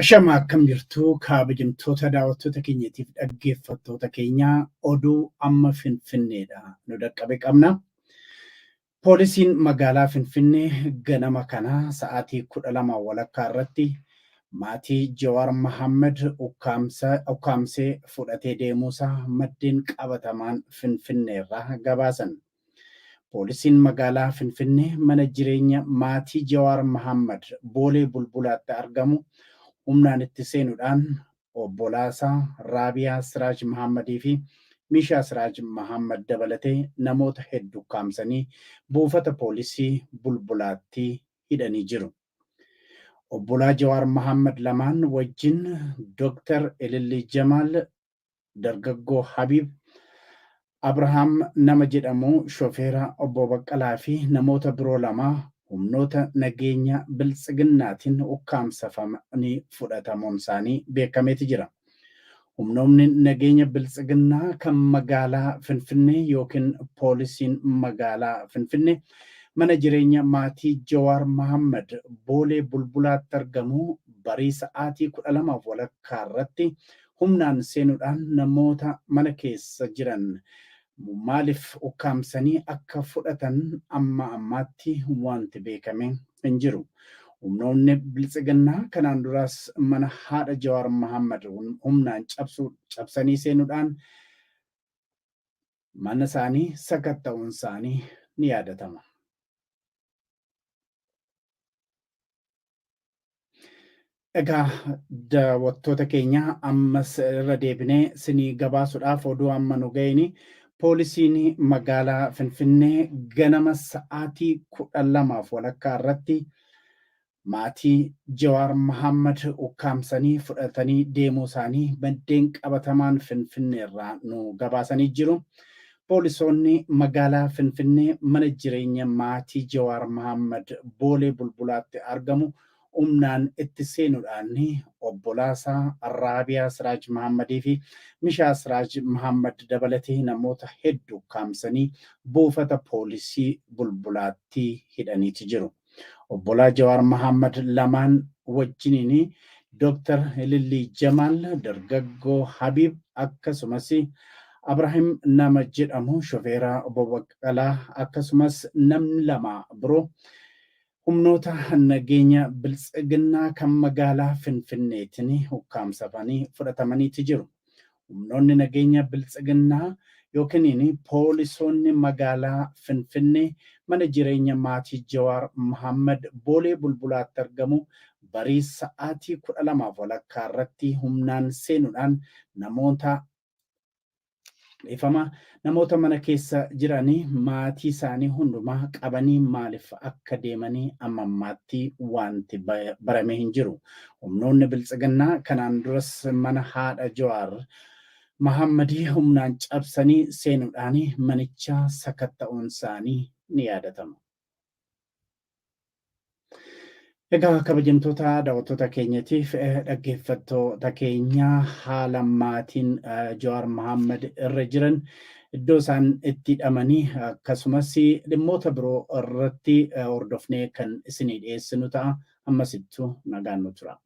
Ashama akkam jirtu kabajamtoota daawwattoota keenyatiif dhaggeeffattoota keenya oduu amma Finfinneedha nu dhaqqabe qabna. Poolisiin magaalaa Finfinnee ganama kana sa'aatii 12 walakkaa irratti maatii Jawaar Mohaammed ukkaamsee fudhatee deemuusaa maddeen qabatamaan Finfinneerraa gabaasan. Poolisiin magaalaa Finfinnee mana jireenya maatii Jawaar Mahaammad Boolee Bulbulaatti argamu humnaan itti seenuudhaan obbolaasaa Raabiyaa Siraaj Mahaammadii fi Miishaa Siraaj Mahaammad dabalatee namoota heddu ukkaamsanii buufata poolisii Bulbulaatti hidhanii jiru. Obbolaa Jawaar Mahaammad lamaan wajjin Dr. Ilillii Jamaal, Dargaggoo Habiib Abrahaam nama jedhamu shofeera Obbo Baqqalaa fi namoota biroo 2 humnoota nageenya Biltsiginnaatiin ukkaamsafamanii fudhatamuun isaanii beekameeti jira. Humnoomni nageenya Biltsiginnaa kan magaalaa Finfinnee ykn poolisiin magaalaa Finfinnee mana jireenya maatii Jawaar Mahaammad Boolee Bulbulaatti argamu barii sa'aatii 12:30 irratti humnaan seenuudhaan namoota mana keessa jiran maaliif ukkaamsanii akka fudhatan amma ammaatti wanti beekame hin jiru. Humnoonni Biltsiginnaa kanaan duras mana haadha Jawaar Mahaammad humnaan cabsanii seenuudhaan mana isaanii sakatta'uun isaanii ni yaadatama. Egaa daawwattoota keenya ammas irra deebinee sinii gabaasuudhaaf oduu amma nu ga'een poolisiin magaalaa Finfinnee ganama sa'aatii 12:30 irratti maatii Jawaar Mahaammad ukkaamsanii fudhatanii deemuu isaanii maddeen qabatamaan Finfinnee irraa nu gabaasanii jiru. Poolisoonni magaalaa Finfinnee mana jireenya maatii Jawaar Mahaammad Boolee Bulbulaatti argamu humnaan itti seenuudhaan obbolaasaa Raabiyaa Siraaj Mahaammadii fi Mishaa Siraaj Mahaammad dabalatee namoota heddu ukkaamsanii buufata poolisii Bulbulaatti hidhaniiti jiru. Obbolaa Jawaar Mahaammad lamaan wajjiniin Dooktar Ilillii Jamaal, Dargaggoo Habiib akkasumas Abraahim nama jedhamu shofeera Obbo Baqqalaa akkasumas namni lama biroo humnoota nageenya Biltsiginnaa kan magaalaa Finfinneetiin ukkaamsafanii fudhatamaniiti jiru. Humnoonni nageenya Biltsiginnaa yookiin poolisoonni magaalaa Finfinnee mana jireenya maatii Jawaar Mahaammad Boolee Bulbulaatti argamu barii sa'aatii 12:30 irratti humnaan seenuudhaan namoota Dhiifama namoota mana keessa jiranii maatii isaanii hundumaa qabanii maaliif akka deemanii amma ammaatti wanti barame hin jiru. Humnoonni Biltsiginnaa kanaan duras mana haadha Jawaar Mahaammadii humnaan cabsanii seenuudhaan manicha sakatta'uun isaanii ni yaadatama. Egaa kabajamtoota daawwattoota keenyatiif dhaggeeffattoota keenya haala maatiin Jawaar Mahaammad irra jiran iddoo isaan itti hidhamanii akkasumas dhimmoota biroo irratti hordofnee kan isinii dhiyeessinu ta'a. Ammasittuu nagaan nu tura.